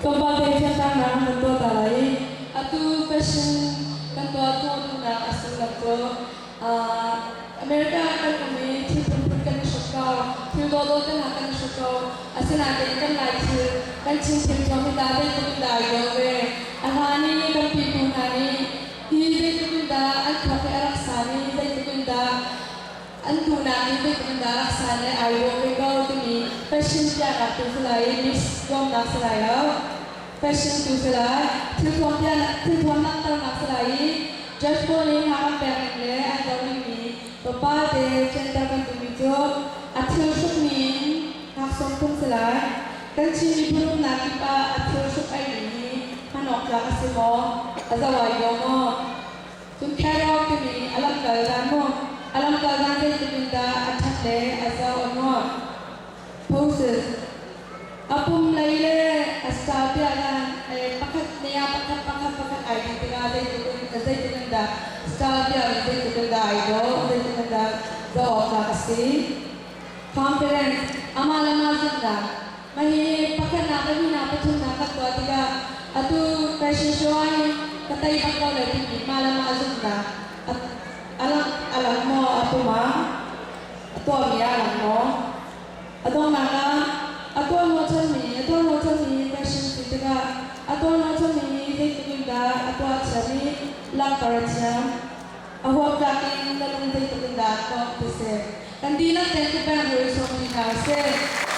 Tlawmpal te thiamtangnak kan tuah ta lai i atu fashion kan tuah hnawhduhnak a sullam cu America kan um i thil phunphun kan i hruk ko, thil dawhdawh te hna kan i hruk ko. Asinain kan Lai thil, kan Chin thil thuam hi dah zeitluk in dah ai dawh ve. A hlan i kan pipu hna nih hi zeitluk in dah an thluak hi a rak san i zeitluk in dah an duhnak hi zeitluk in dah a rak san i ai dawh ve ko timi fashion piahnak tu si lai i miss zuamnak si lai lo. Fashion tu si lai. Thilthuam thilthuam langhternak si lai i judge pawl nih hna kan pek ning le an zoh ningmi papa te fianter kan duhmi cu a thil hrukmi in hngak phung si lai. Kan Chin miphun umnak kip ah a thil hruk ai ning hi hman awk tlak a si maw? A zoh ai dawh maw? Cun Khairok timi a lamkal dan maw? A lamkal dan zeitluk in dah a ṭhat le a zoh a nuamh? Poses. A pum lei le a star piah dan pakhat ne ah pakhat pakhat pakhat ai dih tikah zeitluk in dah star piah le zeitluk in dah ai dawh, zeitluk in dah zoh awk tlak a si. Confidence, amah le mah zumhnak. Mah hi pakhatnak, pahnihnak, pathumnak kan tuah tikah atu fashion show ah hin ka tei bak ko lai timi mah le mah zumhnak a lang maw a pum ah a tuahmi ah a lang maw? A donghnak ah a tuah hnawhchanmi a tuah hnawhchanmi fashion ti tikah a tuah hnawhchanmi hi zeitluk in dah a tuah thiam i langhter a thiam. A huaptlak in na lung zeitluk in dah a kawk ti si. Kan dihlak tein kutbeng ro i sawm dih hna usih.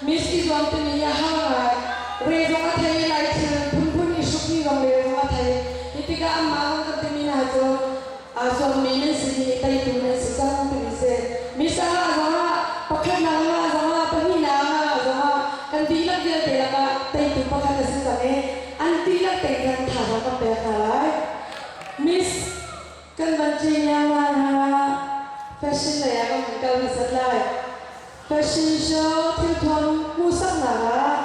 Miss i zuam timi hi a har ngai. Re zong a thei i Lai thil phunphun i hruk mi zong re zong a thei. Hi tikah anmah zong kan timi hna cu aa zuammi nan si i teitu nan si cang timi si. Miss a ngah zongah pakhatnak a ngah zongah pahnihnak a ngah zongah kan dihlak vialte lakah teitu pakhat a si cang i an dihlak tein khan thazaang kan pek hna lai. Miss kan van Virginia hna fashion lei ah kan van kal hmasat lai. Fashion show thilthuam hmuhsaknak ah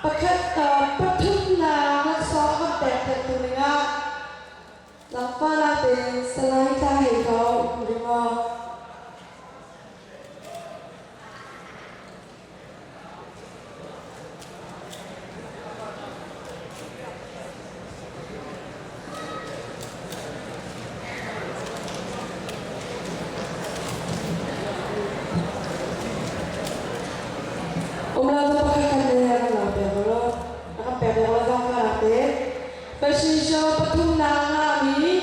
pakhat pathumnak laksawng a kan pek piaktu dingah Langfahnak tein Salai Tla Hei Thawng um ring aw. Umlo cu pakhat khat nih a kan lo pek ulaw, a kan pek ulaw zangfahnak tein. Fashion show pathumnak a ngahmi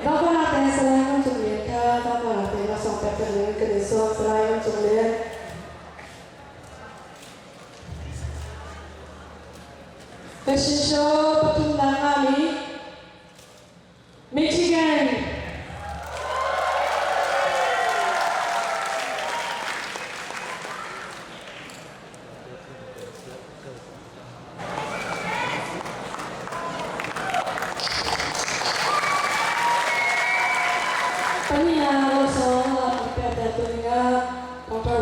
Zangfahnak tein Salai Ngun Cung Lian kha zangfahnak tein laksawng pek ding kan in sawm. Salai Ngun Cung Lian. Fashion show pathumnak ngahmi Michigan. Pahnih ah laksawng an pek tu dingah Dr.